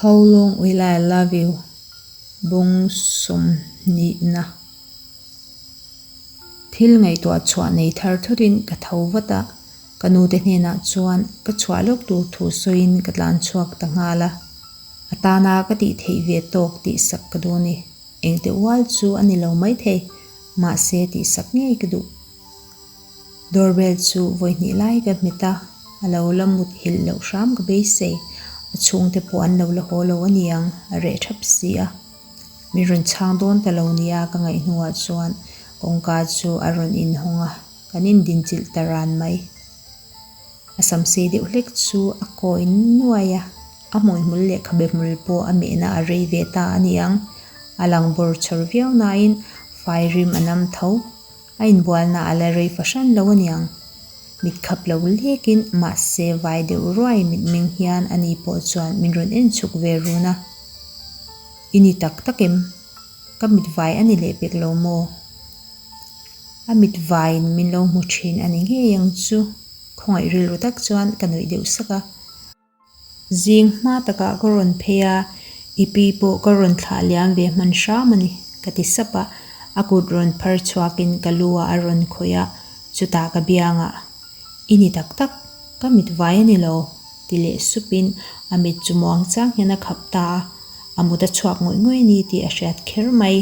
How long will I love you? Bung sawmhnihna. Thil ngaihtuah chhuah nei thar thutin ka tho vat a, ka nute hnenah chuan ka chhuah lawk tur thu sawiin ka tlan chhuak ta nghal a. A tana ka tih theih ve tawk tih sak ka duh a ni. Engte ual chu a ni lo maithei, mahse tih sak ngei ka duh. Doorbell chu vawi hnih lai ka hmet a, a lo la mut hilh loh hram ka beisei. A chhungte pawh an lo la haw lo a ni ang, a reh thap si a. Min rawn chhang dawn ta lo nia ka ngaih hnuah chuan kawngka chu a rawn inhawng a, kan indinchilh ta ran mai. A samsei deuh hlek chu a kawi nuai a, a hmuihmul leh khabe hmul pawh a mehna a rei ve ta a ni ang. A lang bawr chhawr viau nain fai rim a nam tho. A inbualna a la rei fahran lo aniang. Mit khap lo lekin mahse vai deuh ruai mitmeng hian ani pawh chuan min rawn en chhuk ve run a. I ni tak tak em? Ka mit vai a ni leh pek lo maw? A mit vaiin min lo hmu thin a ni ngei ang chu. Khawngaih rilru tak chuan ka nuih deuh sak a. Zing hma takah ka rawn phei a, i pi pawh ka rawn thlah liam ve hman hram a ni, ka ti sap a. A kut rawn phar chhuakin ka lu ah a rawn khawih a, chutah ka biangah, I ni tak tak, ka mit vai a ni lo, ti leh supin a mit chu muang chang hian a khap ta a, a mut a chhuak ngawih ngawih a ni tih a hriat kher mai.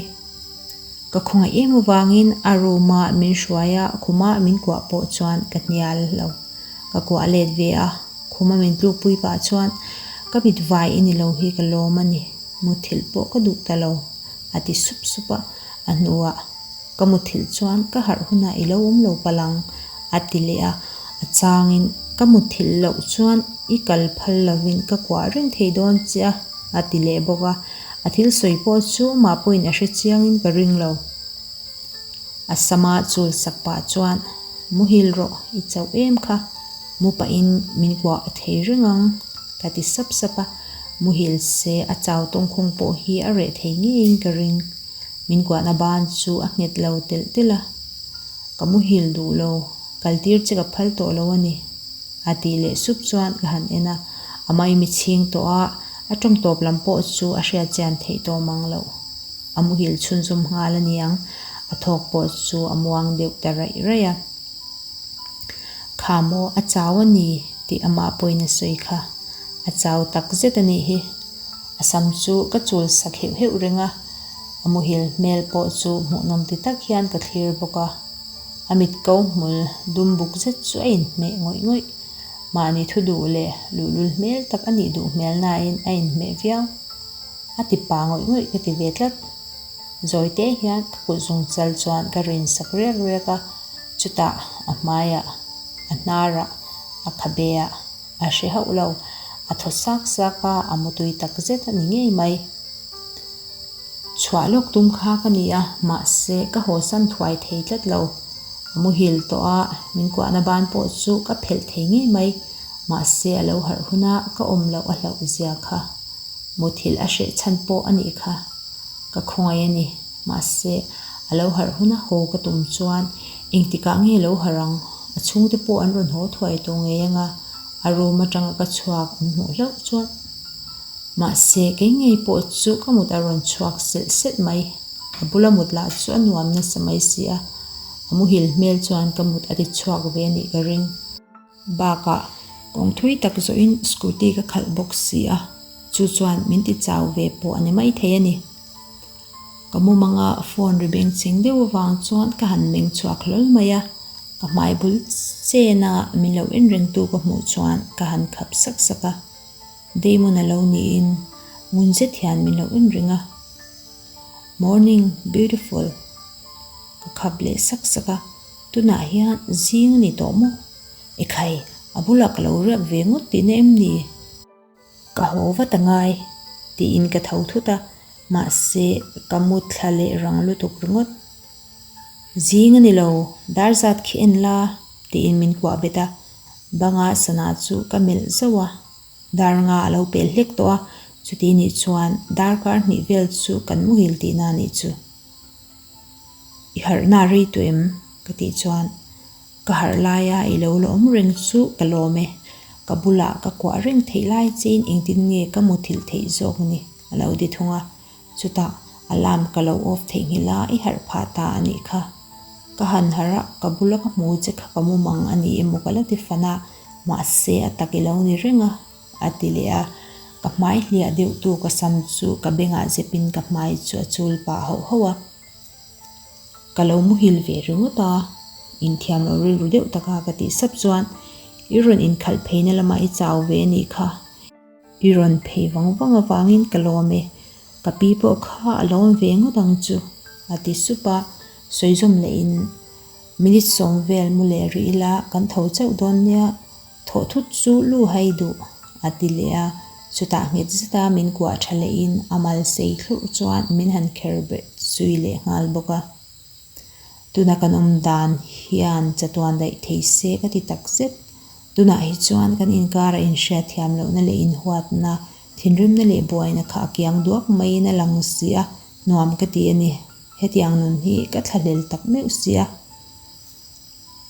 Ka khawngaih em avangin a room ah min hruai a, khumah min kuah pawh chuan ka hnial lo. Ka kuah let ve a, khuma min tlukpui pah chuan ka mit vai i ni lo hi ka lawm a ni, muthilh pawh ka duh ta lo, a ti sup sup a, a hnuah ka muthilh chuan ka harh hunah i lo awm lo palh ang, a ti leh a, a changin ka muthilh loh chuan i kal phal lovin ka kuah reng thei dawn che a, a ti leh bawk a, a thil sawi pawh chu amah pawhin a hre chiangin ka ring lo. A sama chul sak pah chuan, Muhil rawh, i chauh em kha, mu pahin min kuah thei reng ang, ka ti sap sap a. Muhil se a chau tawngkhawng pawh hi a reh thei ngeiin ka ring. Min kuahna ban chu a nghet lo telh telh a. Ka muhil duh lo, kaltir che ka phal tawh lo a ni, a tih leh sup chuan ka han en a. A maimi chhing tawh a, a tawng tawp lam pawh chu a hriatchian theih tawh mang loh. A muhil chhunzawm nghal a ni ang, a thawk pawh chu a muang deuh ta raih raih a. Kha maw, a chau a ni tih amah pawhin a sawi kha. A chau tak zet a nih hi. A sam chu ka chul sak heuh heuh reng a, a muhil hmel pawh chu hmuhnawm ti tak hian ka thlir bawk a. A mit ko hmul dum buk zet chu a inhmeh ngawih ngawih. Mahni thu duh leh luhlul hmel tak a nih duh hmel nain a inhmeh viau. A ti pa ngawih ngawih ka ti ve tlat. Zawi te hian ka kut zung chal chuan ka rin sak riak riak a, chutah a hmaiah, a hnarah, a khabeah a hre hauh lo. A thaw sak sak a, a mutui tak zet a ni ngei mai. Chhuah lawk tum kha ka ni a, mahse ka hawsan thuai thei tlat lo. A muhil tawh a, min kuahna ban pawh chu ka phelh thei ngei mai. Mahse a lo harh huna ka awm loh a hlauh zia kha. Muthilh a hreh chhan pawh a nih kha. Ka khawngaih a ni. Mahse a lo harh huna haw ka tum chuan engtikah nge lo harh ang? A chhungte pawh an rawn haw thuai tawh ngei anga a room atanga ka chhuak an hmuh hlauh chuan. Mahse kei ngei pawh chu ka mut a rawn chhuak selh selh mai. A bula mut lah chu a nuam nasa mai si a. A muhil hmel chuan ka mut a ti chhuak ve a nih ka ring. Bakah kawng thui tak zawhin scooty ka khalh bawk si a, chu chuan min ti chau ve pawh a ni mai thei a ni. Ka mumanga phone ri beng chheng deuh avang chuan ka han meng chhuak hlawl mai a, ka hmai bul chena min lo en rengtu ka hmuh chuan ka han khap sak sak a. Damon a lo niin ngun zet hian min lo en reng a. Morning, beautiful. Ka khap leh sak sak a, tunah hian zing a ni tawh maw? Ekhai, a bulah ka lo riak ve ngawt tihna em ni? Ka haw vat a ngai, tiin ka tho thut a, mahse ka mu thla leh rang lutuk ringawt. Zing a ni lo, dar zat khi en la, tiin min kuah bet a, banga sana chu ka melh zauh a. Dar nga a lo pel hlek tawh a, chuti nih chuan darkar hnih vel chu kan muhil tihna a nih chu. I harhna rei tawh em? ka tih chuan ka harh laia i lo la awm reng chu ka lawm e. Ka bulah ka kuah reng theih lai chein engtin nge ka muthilh theih zawk ni? a lo ti thung a. Chutah alarm ka lo off theihnghilh a, i harh phah ta a nih kha. Ka han harh a, ka bula ka hmu che kha ka mumang a ni emaw ka la ti fan a, mahse a tak i lo ni reng a, a ti leh a. Ka hmai hliah deuh tu ka sam chu ka bengah zepin ka hmai chu a chul pah hauh hauh a. Ka lo muhil ve ringawt a, inthiam lo rilru deuh taka ka tih sap chuan i rawn inkhalh pheina lamah i chau ve a nih kha. I rawn phei vang vang avangin ka lawm e, ka pi pawh kha a lawm ve ngawt ang chu, a ti sup a, sawi zawm lehin minute sawm vel mu leh rih ila kan tho chauh dawn nia, thawh thut chu lu hai duh, a ti leh a, chutah nghet zeta min kuah tha lehin a mal sei thlurh chuan min han kher berh zui leh nghal bawk a. Tuna kan awm dan hian chatuan daih thei se ka ti tak zet. Tunah hi chuan kan inkara inhriat thiam lohna leh inhuatna, thinrimna leh buaina kha a kiang duak maiin a lang si a, nuam ka ti a ni. Hetiang nun hi ka thlahlel tak meuh si a.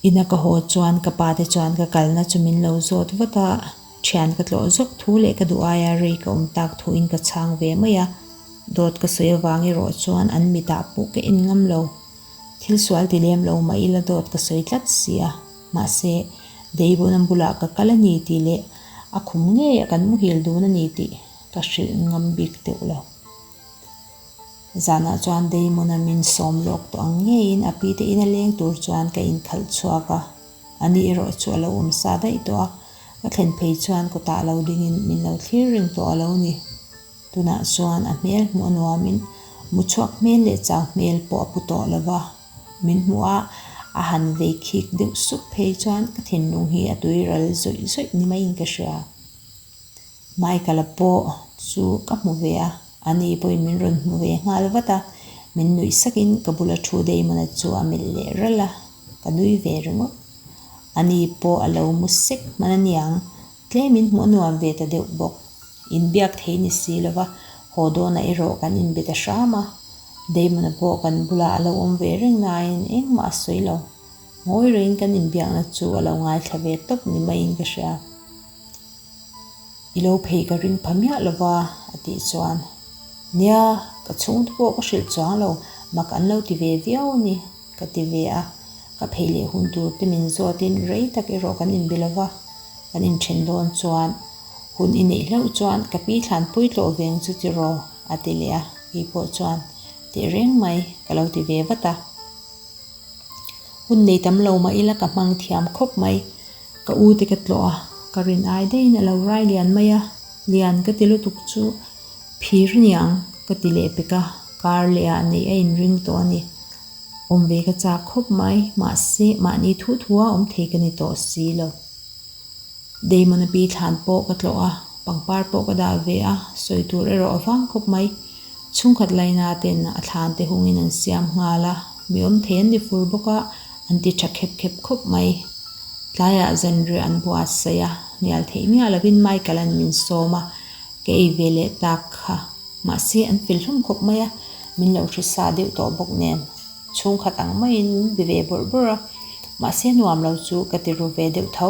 Ina ka haw chuan ka pa te chuan ka kalna chu min lo zawt vat a, thian ka tlawh zawk thu leh ka duh aia rei ka awm tak thuin ka chhang ve mai a, dawt ka sawi avang erawh chuan an mitah pawh ka en ngam lo. Thil sual ti lem lo mah ila dawt ka sawi tlat si a, mahse Deibawna bulah ka kal a ni tih leh a khum ngeiah kan muhil dun a ni tih ka hrilh ngam bik deuh lo. Zanah chuan Damon-a min sawm lawk tawh ang ngeiin a pi te ina leng tur chuan ka inkhalh chhuak a, ani erawh chu a lo awm sa daih tawh a, ka thlen phei chuan kawtah lo dingin min lo thlir reng tawh a lo ni. Tunah chuan a hmel hmuh a nuamin muchhuak hmel leh chau hmel pawh a pu tawh lo va, min hmuh a, a han vei khik deuh sup phei chuan ka thinlung hi a tuiral zawih zawih ni maiin ka hria. Michael-a pawh chu ka hmu ve a, ani pawhin min rawn hmu ve nghal vat a, min nuih sakin ka bula thu Damon-a chu a melh leh ralh a, ka nui ve ringawt. Ani pawh a lo mu sek hman a niang, tlemin hmuh a nuam ve ta deuh bawk. Inbiak thei ni si lova, haw dawnah erawh kan inbe ta hram a, Damon-a pawh kan bulah a lo awm ve reng nain engmah a sawi lo. Ngawi rengin kan inbiakna chu a lo ngaithla ve tawp ni maiin ka hria. I lo phei ka ring pha miah lo va, a tih chuan, Nia, ka chhungte pawh ka hrilh chuang lo, mak an lo ti ve viau a ni, ka ti ve a. Ka phei leh hun tur te min zawtin rei tak erawh kan inbe lo va, kan inthen dawn chuan hun i neih hlauh chuan ka pi thlanpui tlawh veng chu ti raw, a ti leh a, kei pawh chuan, Tehreng mai, ka lo ti ve vat a. Hun nei tam lo mah ila ka hmang thiam khawp mai. Ka u te ka tlawh a, ka rin ai daihin a lo rai lian mai a, lian ka ti lutuk chu phir niang ka ti leh pek a, kar leh ah neih a inring tawh a ni. Awm ve ka chak khawp mai, mahse mahni thu thu a awm thei ka ni tawh si lo. Damon a pi thlan pawh ka tlawh a, pangpar pawh ka dah ve a, sawi tur erawh a vang khawp mai. Chhungkhat laina ten a thlan te hungin an siam nghal a, mi awm thei an ni fur bawk a, an ti tha khep khep khawp mai. Tlaiah zanriah an buatsaih a, hnial theih miah lovin Michael an min sawm a, ka ei ve leh tak kha. Mahse an fel hlawm khawp mai a, min lo hre sa deuh tawh bawk nen. Chhungkhat ang maiin min be ve bawrh bawrh a, mahse nuam lo chu ka ti ru ve deuh tho.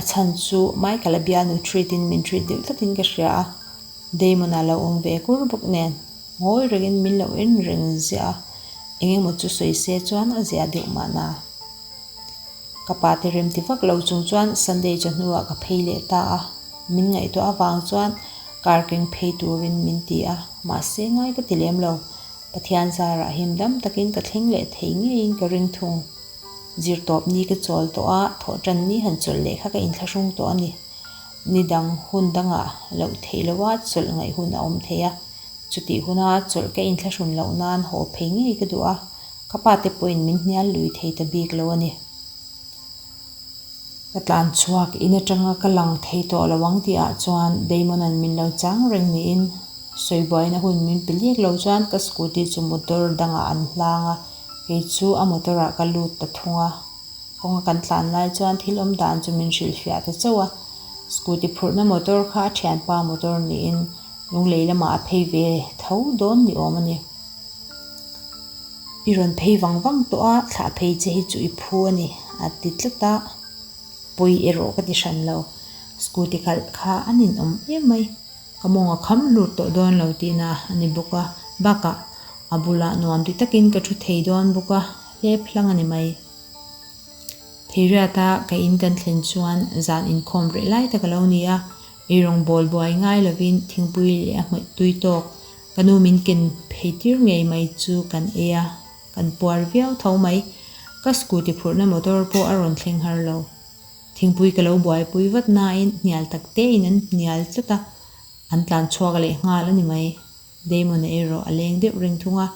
A chhan chu Michael a bialnu treat in min treat deuh tlatin ka hria a. Damon-a lo awm ve kur bawk nen ngawi rengin min lo en reng ziah a, eng emaw chu sawi se chuan a ziah deuh mahna. Ka pa te rem ti vak lo chung chuan Sunday chawhnuah ka phei leh ta a, min ngaihtuah avang chuan car keng phei turin min ti a, mahse ngai ka ti lem lo. Pathian zarah him dam takin ka thleng leh thei ngeiin ka ring thung. Zirtawp ni ka chawl tawh a, thawhtan ni han chawlh leh kha ka inthlahrung tawh a ni. Ni dang hun dangah loh theih loha chawlh ngaih hun a awm thei a, chutih huna chawlh ka inthlahrun loh nan haw phei ngei ka duh a, ka pa te pawhin min hnial lui thei ta bik lo a ni. Ka tlan chhuak in atanga ka lang thei tawh lo ang tih ah chuan Damon-a'n min lo chang reng niin sawi buaina hun min pe lek lo chuan ka scooty chu motor dangah an hlang a, kei chu a motor ah ka lut ta thung a. Kawnga kan tlan lai chuan thil awm dan chu min hrilhfiah ta chauh a, scooty phurhna motor kha a thianpa motor niin Lunglei lamah a phei ve tho dawn ni awm a ni. I rawn phei vang vang tawh a, thlah phei che hi chu i phu a ni, a ti tlat a, pawi erawh ka ti hran lo. Scooty khalh kha a ninawm em mai. Ka mawng a kham hlur tawh dawn lo tihna a ni bawk a, bakah a bulah nuam ti takin ka thu thei dawn bawk a, hlep hlang a ni mai. Theiriata ka in kan thlen chuan zan inkhawm reh lai tak a lo ni a, eirawng bawl buai ngai lovin thingpui leh a hmawih tui tawk ka nu min ken phei tir ngei mai chu kan ei a, kan puar viau tho mai. Ka scooty phurhna motor pawh a rawn thleng har lo. Thingpui ka lo buaipui vat nain hnial tak tein an hnial tlat a, an tlan chhuak leh nghal a ni mai. Damon-a erawh a leng deuh reng thung a,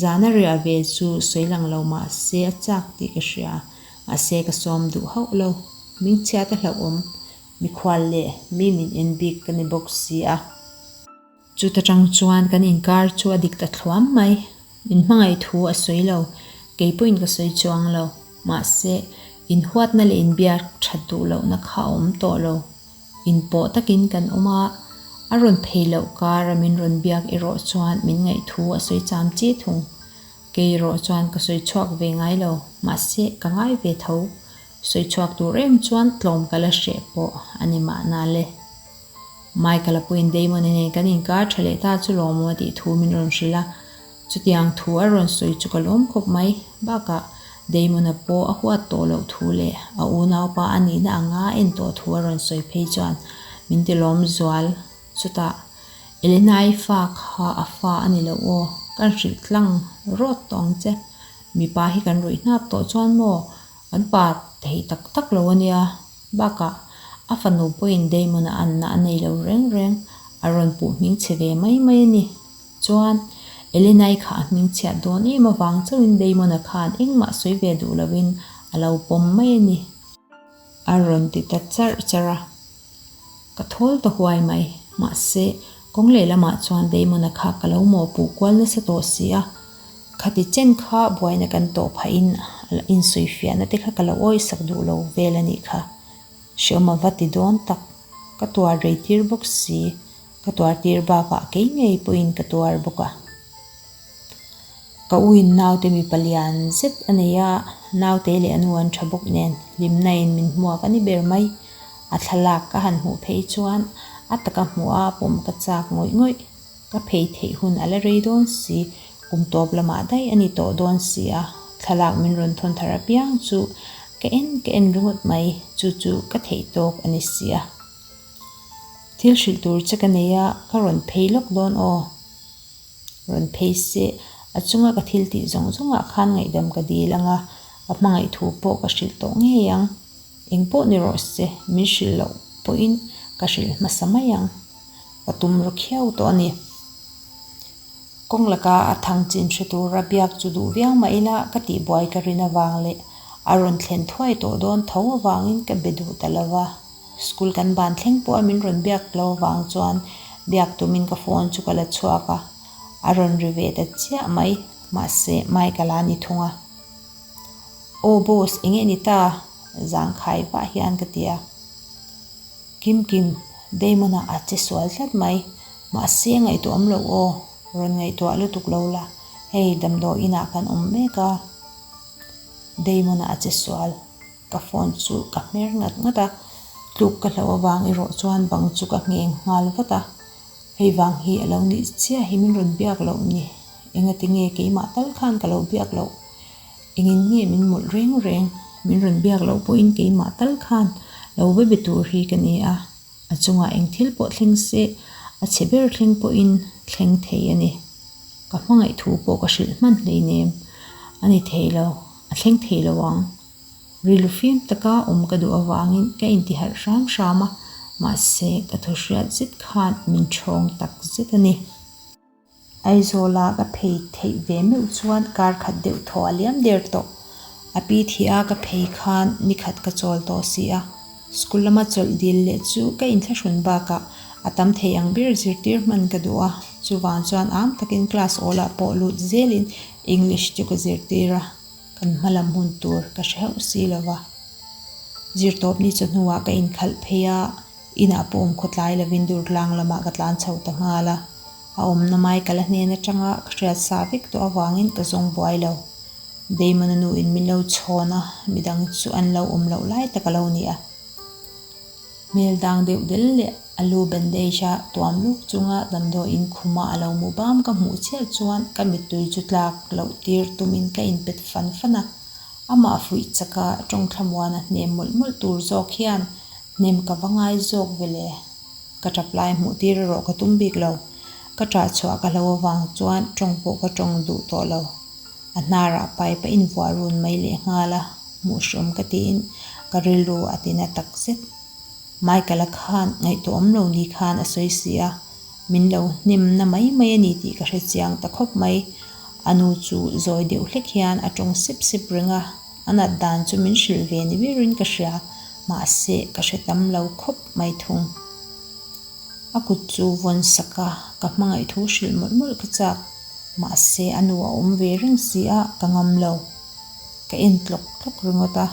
zana riah ve chu sawi lang lo mah se a chak tih ka hria, mahse ka sawm duh hauh lo. Mingchhiat a hlauhawm, mikhual leh mi min en bik ka ni bawk si a. Chuta tang chuan kan inkar chu a dik ta thluam mai. Min hmangaih thu a sawi lo, kei pawhin ka sawi chuang lo. Mahse, inhuatna leh inbiak that duh lohna kha a awm tawh lo. Inpawh takin kan awm a, a rawn phei loh kara min rawn biak erawh chuan min ngaih thu a sawi cham chi thung. Kei erawh chuan ka sawi chhuak ve ngai lo, mahse ka ngai ve tho. Sawi chhuak tur em chuan tlawm ka la hreh pawh a ni mahna le. Michael-a puiin Damon-a nen kan inkar tha leh ta chu lawm aw tih thu min rawn hrilh a, chutiang thu a rawn sawi chu ka lawm khawp mai. Bakah, Damon-a pawh a huat tawh loh thu leh a unaupa a nihna anga a en tawh thu a rawn sawi phei chuan min ti lawm zual. Chutah, Elena-i fa kha a fa a ni lo aw, kan hrilh tlang rawt tawh ang che. Mipa hi kan ruih hnap tawh chuan maw kan pa thei tak tak lo a nia. Bakah, a fanu pawhin Damon-a anna a nei lo reng reng, a rawn puh hming chhe ve mai mai a ni. Chuan, Elena-i kha a hming chhiat dawn em avang chauhin Damon-a khan engmah sawi ve duh lovin a lo pawm mai a ni. A rawn ti ta charh charh a. Ka thawl ta huai mai. Mahse, kawng lehlamah chuan Damon-a kha ka lo mawhpuh kual nasa tawh si a. Khati chen kha buaina kan tawh phahin insawifiahna te kha ka lo awisak duh lo vel a nih kha. Hreawm a va ti dawn tak. Ka tuar rei tir bawk si. Ka tuar tir bakah kei ngei pawhin ka tuar bawk a. Ka uin naute mipa lian zet a nei a, naute leh a nu an tha bawk nen hlimna in min hmuak a ni ber mai. A thlalak ka han hmuh phei chuan a taka hmuh a pawm ka chak ngawih ngawih. Ka phei theih hun a la rei dawn si, kum tawp lamah daih a ni tawh dawn si a, thlalak min rawn thawn thar apiang chu ka en ka en ringawt mai, chu chu ka theih tawk a ni si a. Thil hrilh tur che ka nei a, ka rawn phei lawk dawn aw. Rawn phei se, a chunga ka thil tih zawng zawngah khan ngaihdam ka dil ang a, ka hmangaih thu pawh ka hrilh tawh ngei ang. Eng pawh ni rawh se, min hrilh loh pawhin ka hrilh hmasa mai ang. Ka tum ru khiau tawh a ni. Kawng laka a thang chin hre tura biak chu duh viau mah ila ka tihbuai ka rin avang leh a rawn thlen thuai tawh dawn tho avangin ka be duh ta lo va. School kan ban thleng pawha min rawn biak lo avang chuan biak tumin ka phone chu ka la chhuak a, a rawn ri ve ta chiah mai. Mahse, Michael-a ni thung a. Aw boss, eng nge ni ta? Zangkhai vah hian ka ti a. Kim Kim, Damon-a a che sual tlat mai. Mahse ngaihtuah awm loh aw, rawn ngaihtuah lutuk lo la, hei damdawi inah kan awm mek a. Damon-a a che sual, ka phone chu ka hmer ngat ngat a, tluk ka hlauh avang erawh chuan bang chu ka ngheng nghal vat a. Hei vang hi a lo nih chiah hi min rawn biak loh ni, engati nge keimah tal khan ka lo biak loh. Engin nge min mawlh reng reng, min rawn biak loh pawhin keimah tal khan lo be be tur hi ka ni a, a chungah eng thil pawh thleng se, a chhe ber thleng pawhin thleng thei a ni. Ka hmangaih thu pawh ka hrilh hman hleinem, a ni thei lo, a thleng thei lo ang. Rilru fim taka awm ka duh avangin ka intiharh hram hram a, mahse ka thu hriat zet khan min ṭhawng tak zet a ni. Aizawla ka phei theih ve meuh chuan kar khat deuh thaw a liam der tawh. A pi thih a ka phei khan ni khat ka chawl tawh si a. School lama chawlh dil leh chu ka inthlahrun bakah a tam thei ang ber zirtir hman ka duh a. Chuvang chuan am takin class awlah pawh lut zelin English chu ka zirtir a, kan hma lam hun tur ka hre hauh si lo va. Zirtawp ni chawhnuah ka inkhalh phei a. Inah pawh awm khawtlai lovin Durtlang lamah ka tlan chho ta nghal a, a awmna mai ka la hnen atanga ka hriat sa vek tawh avangin ka zawng buai lo. Damon-a nuin min lo chhawn a, midang chu an lo awm loh lai tak a lo ni a. Hmel dang deuh del leh a lu bandage a tuam luk chunga damdawiin khuma a lo mu bam ka hmuh chiah chuan ka mittui chu tlak loh tir tumin ka inpet fan fan a. Amah fuih chaka tawng thlamuana hnem mawlh mawlh tur zawk hian hnem ka va ngai zawk ve le. Ka tap lai hmuh tir erawh ka tum bik lo. Ka ṭah chhuah ka hlo avang chuan tawng pawh ka tawng duh tawh lo. A hnarah pipe a invuah run mai leh nghal a, hmuh hrawm ka tiin ka rilru a tina tak zet. Michael-a khan ngaihtuah awm lo ni khan a sawi si a, min lo hnemna mai mai a ni tih ka hre chiang ta khawp mai. A nu chu zawi deuh hlek hian a tawng sip sip reng a, a nat dan chu min hrilh ve ni berin ka hria, mahse ka hre tam lo khawp mai thung. A kut chu vawn sak a, ka hmangaih thu hrilh mawlh mawlh ka chak. Mahse a nu a awm ve reng si a, ka ngam lo. Ka en tlawk tlawk ringawt a,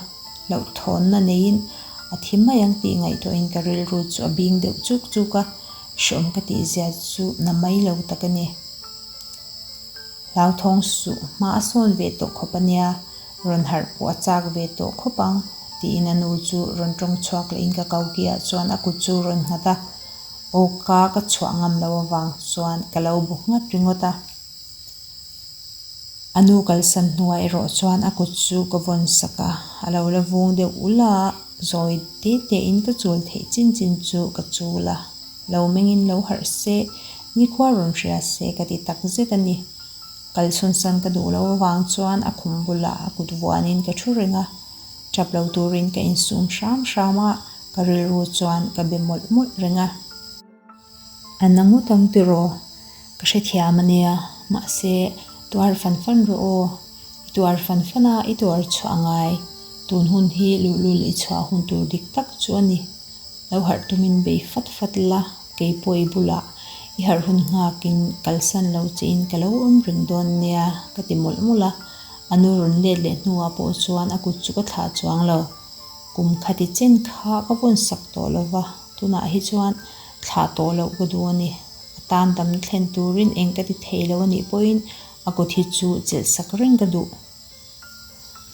hlauhthawnna neiin a thi mai ang tih ngaihtuahin ka rilru chu a bing deuh chuk chuk a, hreawm ka tihzia chu na mai lo tak a ni. Hlauthawng suh, hma a sawn ve tawh khawp a nia, rawn harh pawh a chak ve tawh khawp ang, tiin a nu chu rawn tawng chhuak lehin ka kokiah chuan a kut chu rawn nghat a. Awka ka chhuah ngam lo avang chuan ka lo bu nghat ringawt a. A nu kalsan hnuah erawh chuan a kut chu ka vawn sak a, a lo la vung deuh ul a, zawi te te in ka chul theih chin chin chu ka chul a. Lo mengin lo harh se, nikhua rawn hria se ka ti tak zet a ni. Kal chhunsan ka duh lo avang chuan a khum bulah a kut vuanin ka thu reng a. Tap lo turin ka insum hram hram a, ka rilru chuan ka be mawlh mawlh reng a. A na ngawt ang tiraw? Ka hrethiam a nia, mahse tuar fan fan rawh aw. I tuar fan fan a, i tuar chhuah a ngai. Tun hun hi luhlul i chhuah hun tur dik tak chu a ni. Lo harh tumin bei fat fat la, kei pawh i bulah i harh hun nghakin kalsan lo chein ka lo awm reng dawn nia, ka ti mawlh mawlh a. A nu rawn let leh hnuah pawh chuan a kut chu ka thlah chuang lo. Kum khati chen kha ka vawn sak tawh lo va, tunah hi chuan thlah tawh loh ka duh a ni. A tan dam thlen turin eng ka ti thei lo a nih pawhin a kut hi chu chelh sak reng ka duh.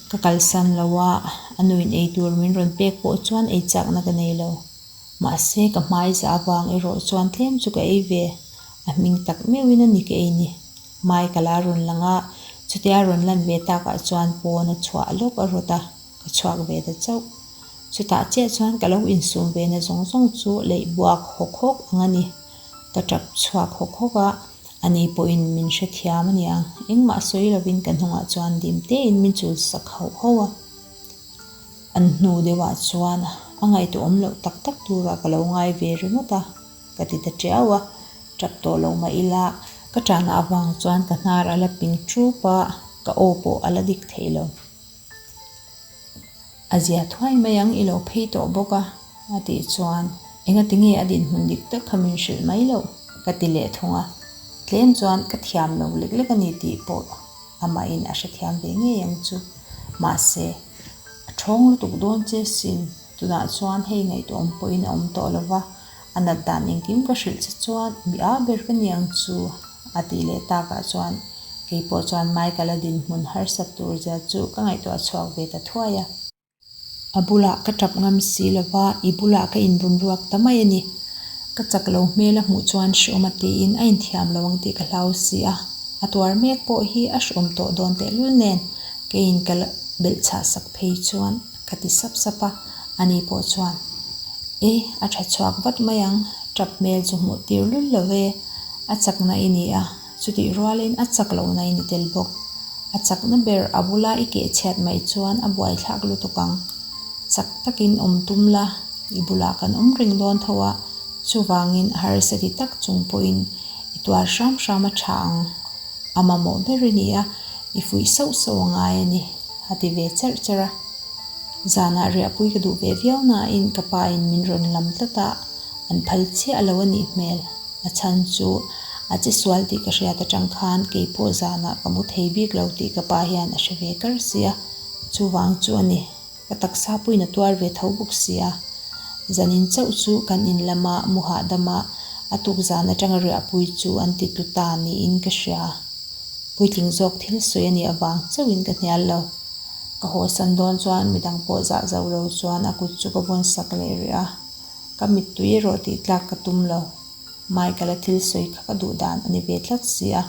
Ka kalsan lo a, a nuin ei tur min rawn pek pawh chuan ei chakna ka nei lo. Mahse ka hmai zah avang erawh chuan tlem chu ka ei ve. A hming tak meuhin a ni ka ei ni. Michael a rawn lang a, chutia a rawn lan ve takah chuan pawn a chhuah lawk a rawt a, ka chhuak ve ta chauh. Chutah chiah chuan ka lo insum ve na zawng zawng chu leih buak hawk hawk ang a ni. Ka tap chhuak hawk hawk a, ani pawhin min hrethiam a niang. Engmah sawi lovin ka hnungah chuan dim tein min chul sak hauh hauh a. An hnu deuhah chuan a ngaihtuahawm loh tak tak turah ka lo ngai ve ringawt a. Ka ti ta tiau a, tap tawh lo mah ila ka ṭahna avang chuan ka hnar a la ping ṭup a, ka aw pawh a la dik thei lo. A zia thuai mai ang i lo phei tawh bawk a, a tih chuan engati nge a dinhmun dik tak kha min hrilh mai loh ka ti leh thung a, tlem chuan ka thiam lo lek lek a ni tih pawh amahin a hrethiam ve ngei ang chu. Mahse, a ṭhawng lutuk dawn che sin, tunah chuan hei ngaihtuahawm pawhin a awm tawh lo va, A nat dan engkim ka hrilh che chuan mi a ber ka ni ang chu a tih leh takah chuan kei pawh chuan Michael a dinhmun harsat tur zia chu ka ngaihtuah chhuak ve ta thuai a. A bulah ka tap ngam si lova i bulah ka inbun ruak ta mai a ni. Ka chak lo hmel a hmuh chuan hreawm a tiin a inthiam lo ang tih ka hlau si a. A tuar mek pawh hi a hreawm tawh dawn tehlul nen keiin ka belh chhah sak phei chuan ka ti sap sap a, ani pawh chuan, E, a tha chhuak vat mai ang, tap hmel chu hmuh tir lul lo ve, a chakna i ni a, chutih rualin a chak lohna i ni tel bawk. A chakna ber a bula i keh chhiat mai chuan a buaithlak lutuk ang. Chak takin awm tum la, i bulah kan awm reng dawn tho a, chuvangin harsa ti tak chung pawhin i tuar hram hram a tha ang. A mamawh ber i ni a, i fuih sauh sauh a ngai a ni, a ti ve cherh cherh a. Zanah riahpui ka duh ve viau nain ka pa in min rawn lam tlat a, an phal chiah lo a nih hmel. A chhan chu a che sual tih ka hriat atang khan kei pawh zanah ka mu thei bik lo tih ka pa hian a hre ve kar sia, chuvang chu a ni. Ka taksa puiin a tuar ve tho bawk sia. Zanin chauh chu kan in lama mu hahdama a tuk zan atanga riahpui chu an ti tlu ta niin ka hria. Puitling zawk thil sawi a nih avang chauhin ka hnial lo. Ka haw san dawn chuan midang pawh zah zo lo chuan a kut chu ka vawn sak leh rih a. Ka mittui erawh tih tlak ka tum lo. Michael-a thil sawi kha ka duh dan a ni ve tlat si a.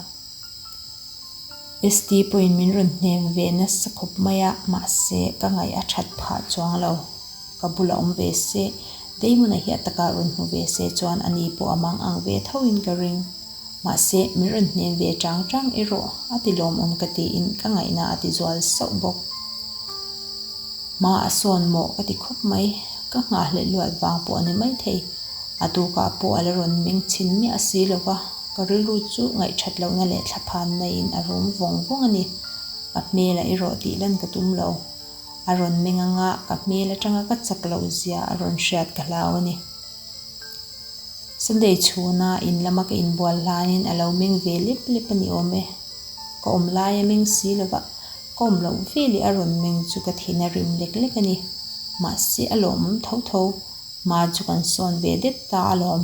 ST pawhin min rawn hnem ve nasa khawp mai a, mahse ka ngaih a that phah chuang lo. Ka bulah awm ve se, Damon-a hi a takah rawn hmu ve se chuan a ni pawh a mang ang ve thoin ka ring. Mahse min rawn hnem ve chang chang erawh a ti lawmawm ka tiin ka ngaihna a ti zual sauh bawk. Hma a sawn mawh ka ti khawp mai, ka nghahhlelh luat vang pawh a ni maithei. A tukah pawh a la rawn meng chhin miah si lo va, ka rilru chu ngaihthat lohna leh thlaphanna in a rum vawng vawng a ni. Ka hmelah erawh tih lan ka tum lo. A rawn meng anga ka hmel atanga ka chak loh zia a rawn hriat ka hlau a ni. Sunday chhuna in lama ka inbual hlanin a lo meng ve lep lep a ni awm e. Ka awm lai a meng si lo va, ka awm loh veleh a rawn meng chu ka thin a rim lek lek a ni. Mahse a lawmawm tho tho. Hma chu kan sawn ve det ta alawm.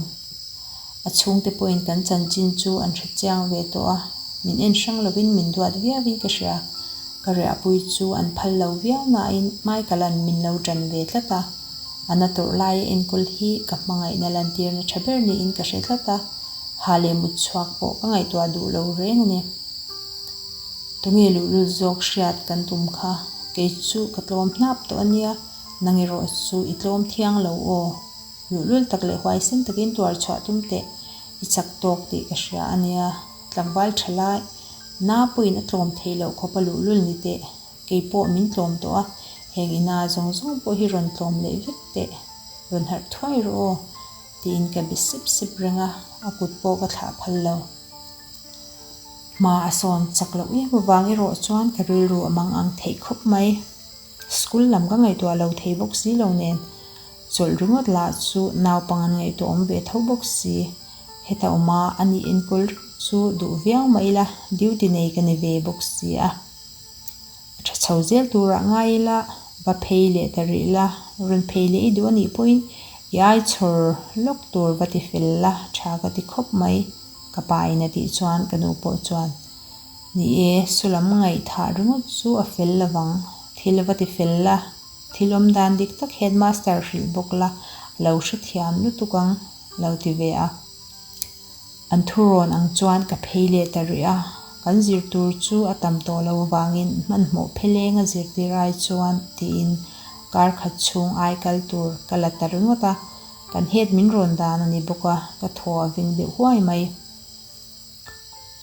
A chhungte pawhin kan chanchin chu an hre chiang ve tawh a, min en hrang lovin min duat viauin ka hria. Ka riahpui chu an phal lo viau nain Michael-a'n min lo ṭan ve tlat a, a na tawrh laia enkawl hi ka hmangaihna lantirna ṭha ber niin ka hre tlat a, ha leh mut chhuak pawh ka ngaihtuah duh lo reng a ni. Tunge luhlul zawk hriat kan tum kha, kei chu ka tlawm hnap tawh a nia, nang erawh chu i tlawm thiang lo aw. Luhlul tak leh huaisen takin tuar chhuah tum teh, i chak tawk tih ka hria a nia. Tlangval tha lai, na pawhin a tlawm theih loh khawp a luhlul ni teh, kei pawh min tlawm tawh a, heng i na zawng zawng pawh hi rawn tlawm leh vek teh, rawn harh thuai rawh aw, tiin ka be sep sep reng a, a kut pawh ka thlah phal lo. Hma a sawn chak loh em avang erawh chuan ka rilru a mang ang theih khawp mai. School lam ka ngaihtuah lo thei bawk si lo nen, chawlh ringawt lah chu naupang an ngaihtuah awm ve tho bawk si. Heta awma a nih enkawl reng chu duh viau mah ila duty nei ka ni ve bawk si a. A tha chho zel turah ngai ila, va phei leh ta rih la, rawn phei leh i duh a nih pawhin i ai chhawr lawk tur va ti fel la tha ka ti khawp mai, ka pa in a tih chuan ka nu pawh chuan Ni e, Sulam ngaihthah ringawt chu a fel lovang, thil va ti fel la, thil awm dan dik tak headmaster hrilh bawk la, a lo hrethiam lutuk ang, lo ti ve a. An thurawn ang chuan ka phei leh ta rih a, kan zir tur chu a tam tawh lo avangin hmanhmawh pheleng a zirtir ai chuan tiin kar khat chhung ai kal tur ka la ta ringawt a, kan head min rawn dan a ni bawk a, ka thaw a veng deuh huai mai.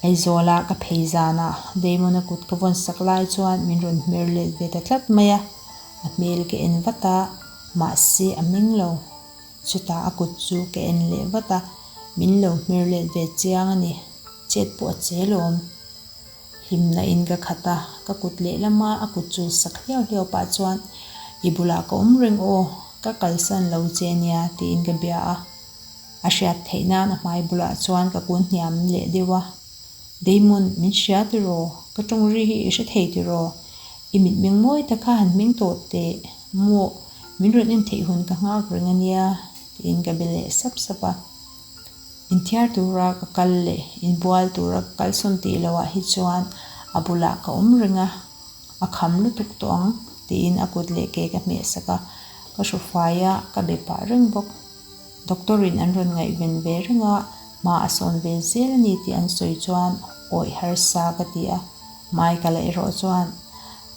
Aizawla ka phei zanah Damon-a kut ka vawn sak lai chuan min rawn hmer let ve ta tlat mai a, a hmel ka en vat a, mahse a meng lo. Chutah a kut chu ka en leh vat a, min lo hmer let ve chiang a ni. Chet pawh a che lawm. Hlimna in ka khat a, ka kut lehlama a kut chul sak hliau hliau pah chuan, I bulah ka awm reng aw, ka kalsan lo che nia, tiin ka bia a. A hriat theih nan a hmai bulah chuan ka kun hniam leh deuh a, Damon, min hria tiraw? Ka tawng ri hi i hre thei tiraw? I mitmeng mawi tak kha han hming tawh teh maw? Min rawn en theih hun ka nghak reng a nia, tiin ka be leh sap sap a. Inthiar tura ka kal leh inbual tura ka kalsawn tih loh ah hi chuan a bulah ka awm reng a, a kham lutuk tawh ang, tiin a kut leh ke ka hmeh sak a, ka hrufai a, ka be pah reng bawk. Doctor in an rawn ngaihven ve reng a, hma a sawn ve zel a ni tih an sawi chuan awih harsa ka ti a, Michael-a erawh chuan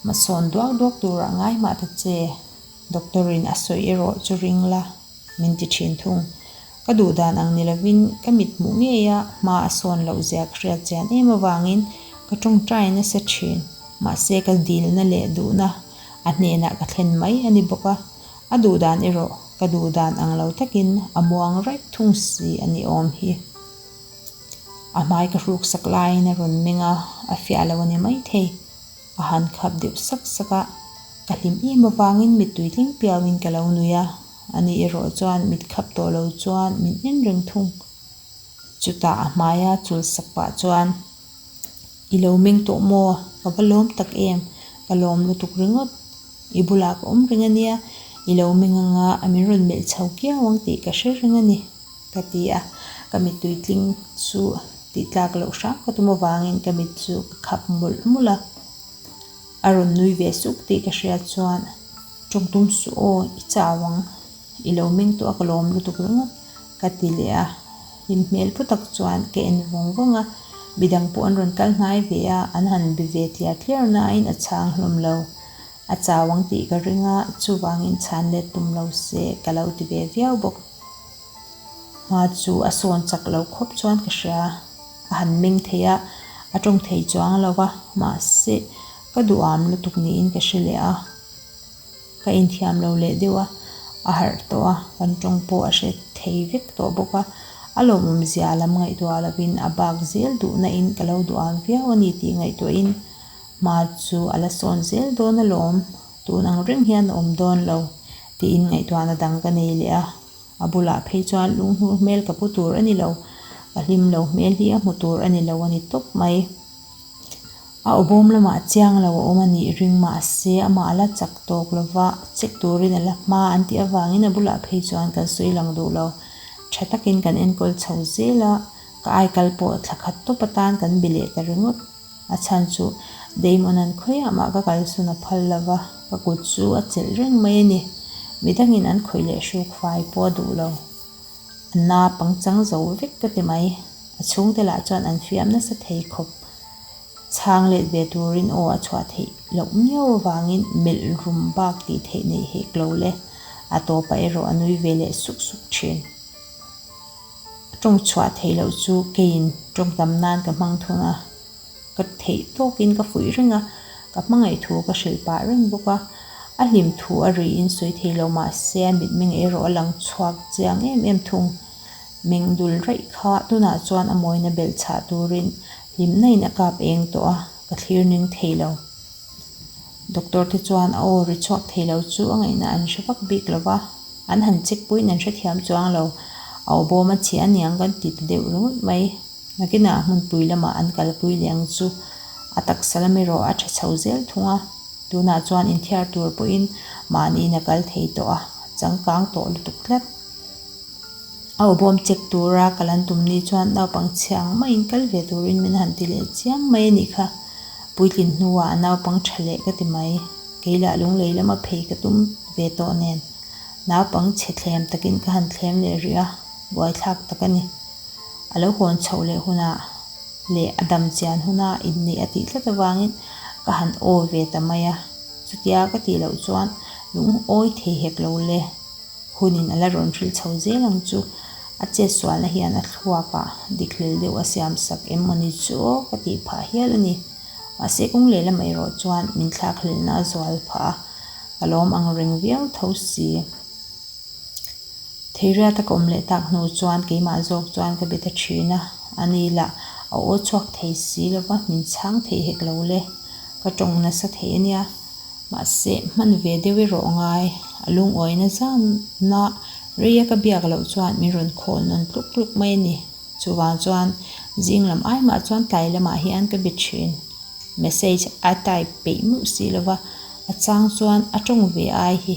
hma sawn duak duak turah ngai mah ta che, Doctor in a sawi erawh chu ring la min ti thin thung. Ka duh dan ang ni lovin ka mit hmuh ngei a, hma a sawn loh zia ka hriat chian em avangin ka tawngtai nasa thin, mahse ka dilna leh duhna a hnenah ka thlen mai a ni bawk a. A duh dan erawh ka duh dan ang lo takin a muang raih thung si a ni awm hi. A hmai ka hruk sak laiin a rawn meng a, a fiah lo a ni maithei. A han khap deuh sak sak a, ka hlim em avangin mittui tling piauin ka lo nui a, ani erawh chuan mit khap tawh lo chuan min en reng thung. Chutah a hmaia chul sak pah chuan, I lo meng tawh maw? Ka va lawm tak em? Ka lawm lutuk ringawt. I bulah ka awm reng a nia, i lo meng anga a min rawn melh chho kiau ang tih ka hre reng a ni, ka ti a. Ka mittui tling chu tih tlak loh hram ka tum avangin ka mit chu ka khap mawlh mawlh a. A rawn nui ve suk tih ka hriat chuan, Tawng tum suh aw, i chau ang. I lo meng tawh a ka lawm lutuk ringawt ka ti leh a. Hlim hmel pu tak chuan ka en vawng vawng a, midang pawh an rawn kal hnai ve a, an han be ve tliar tliar nain a chhang hlawm lo. A chau ang tih ka ring a, chuvangin chhan let tum lo se ka lo ti ve viau bawk. Hma chu a sawn chak lo khawp chuan ka hria. A han meng thei a, a tawng thei chuang lo va, mahse ka duham lutuk niin ka hre leh a. Ka inthiam lo leh deuh a, a harh tawh a, kan tawng pawh a hre thei vek tawh bawk a. A lawmawm zia lam ngaihtuah lovin a bak zel duhna in ka lo duham viau a ni tih ngaihtuahin hma chu a la sawn zel dawn alawm, tun ang reng hian a awm dawn lo tiin ngaihtuahna dang ka nei leh a. A bulah phei chuan lunghnur hmel ka pu tur a ni lo, ka hlim lo hmel hi a hmu tur a ni lo a ni tawp mai. A awbawm lamah chiang lo a awm a nih ring mahse amah a la chak tawk lo va, check turin a la hma an tih avangin a bulah phei chuan kan sawi lang duh lo. Tha takin kan enkawl chho zel a, ka aikal pawh thla khat tawp atan kan bi leh ta ringawt. A chhan chu Damon-a'n khawiah mah ka kalsawn a phal lo va, ka kut chu a chelh reng mai a ni. Midangin an khawih leh hruk fai pawh a duh lo. A na pangchang zo vek ka ti mai. A chhungte lah chuan an fiam nasa thei khawp. Chhang let ve turin aw a chhuah theih loh miau avangin melh rum bak tih theih neih hek lo le. A tawpah erawh a nui ve leh suk suk thin. A tawng chhuah theih loh chu keiin tawng tam nan ka hmang thung a, ka theih tawkin ka fuih reng a, ka hmangaih thu ka hrilh pah reng bawk a, a hlim thu a riin sawi thei lo mah se a mitmeng erawh a lang chhuak chiang em em thung. Meng dul raih kha tunah chuan a mawina belh chhah turin hlimna in a kap eng tawh a, ka thlir ning thei lo. Doctor te chuan a aw ri chhuak thei lo chu a ngaihna an hre vak bik lo va. An han check puiin an hrethiam chuang lo. A aw bawm a chhia aniang kan ti ta deuh ringawt mai. Nakinah hmunpui lamah an kalpui leh ang chu. A taksa lam erawh a tha chho zel thung a. Tunah chuan inthiar tur pawhin mahniin a kal thei tawh a, changkang tawh lutuk tlat. A aw bawm check tura kal an tum ni chuan naupang chhia ang maiin kal ve turin min han ti leh chiam mai a nih kha. Puitlin hnuah a naupang tha leh ka ti mai. Kei lah lunglei lama phei ka tum ve tawh nen naupang chhe thlem takin ka han thlem leh rih a, buaithlak tak a ni. A lo hawn chhoh leh hunah leh a dam chian huna inneih a tih tlat avangin ka han aw ve ta mai a, chutia ka tih loh chuan lungawi thei hek lo le. Hunin a la rawn hrilh chho zel ang chu. A chetsualna hian a thluakah dikhlel deuh a siam sak em maw ni chu aw ka tih phah hial a ni. Mahse kawng lehlam erawh chuan min thlakhlelhna a zual phah a, ka lawm ang reng viau tho si. Theiriata ka awm leh tak hnu chuan keimah zawk chuan ka be ta thin a, ani lah a aw chhuak thei si lova min chhang thei hek lo le, ka tawng nasa thei a nia. Mahse, hman ve deuh erawh ngai, a lungawina zamna reia ka biak loh chuan min rawn khawl nawn tluk tluk mai a ni. Chuvang chuan zing lam ai mah chuan tlai lamah hian ka be thin. Message a type peih meuh si lova, a chang chuan a tawng ve ai hi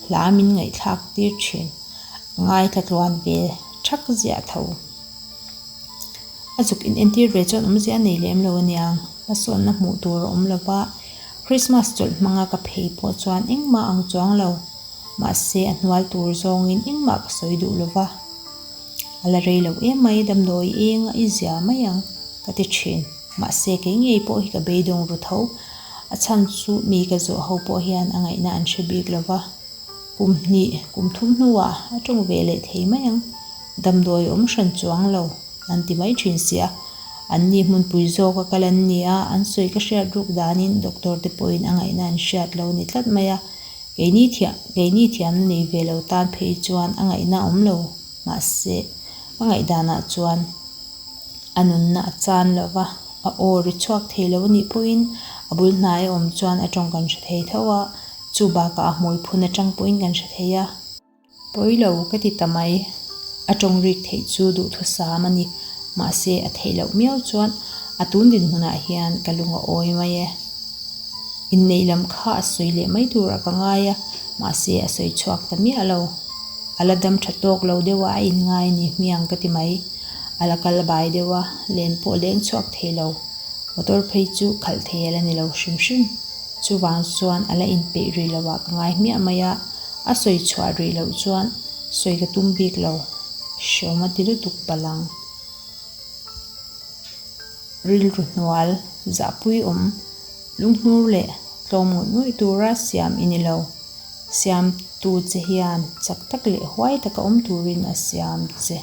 hla min ngaihthlak tir thin. A ngaithla tluan ve thak ziah tho. A zuk in entir ve chuan awmzia a nei lem lo aniang. Hmasawnna hmuh tur a awm lova, Christmas chawlh hmanga ka phei pawh chuan engmah ang chuang lo. Mahse a hnual tur zawngin engmah ka sawi duh lova. A la rei lo em mai, damdawi eng a i zia mai ang ka ti thin. Mahse kei ngei pawh hi ka beidawng ru tho. A chhan chu mi ka zawh ho pawh hian a ngaihna an hre bik lo va. Kum hnih, kum thum hnuah a tawng ve leh thei mai ang. Damdawi awm hran chuang lo an ti mai thin sia. Anni hmunpui zawk a kal an ni a, an sawi ka hriat ruk danin doctor te pawhin a ngaihna an hriat lo ni tlat mai a. Keini thiam, keini thiamna nei ve lo tan phei chuan a ngaihna awm lo. Mahse, ka ngaihdanah chuan a nunna a chan lo va, a aw ri chhuak thei lo anih pawhin a bul hnai a awm chuan a tawng kan hre thei tho a, chu bakah a hmui phun atang pawhin kan hre thei a. Pawi lo ka ti ta mai. A tawng rik theih chu duhthusam a ni. Mahse, a theih loh miau chuan a tun dinhmunah hian ka lung a awi mai e. Inneih lam kha a sawi leh mai turah ka ngai a, mahse a sawi chhuak ta miah lo. A la dam tha tawk lo deuh a, a inngai ni hmiang ka ti mai. A la kal bai deuh a, len pawh leng chhuak thei lo. Motor phei chu khalh thei a la ni lo hrim hrim. Chuvang chuan a la inpeih rih lo ah ka ngai hmiah mai a. A sawi chhuah rih loh chuan sawi ka tum bik lo, hreawm a ti lutuk palh ang. Rilru hnual, zahpui awm, lunghnur leh tlawm ngawih ngawih tura siam i ni lo. Siamtu che hian chak tak leh huai taka awm turin a siam che.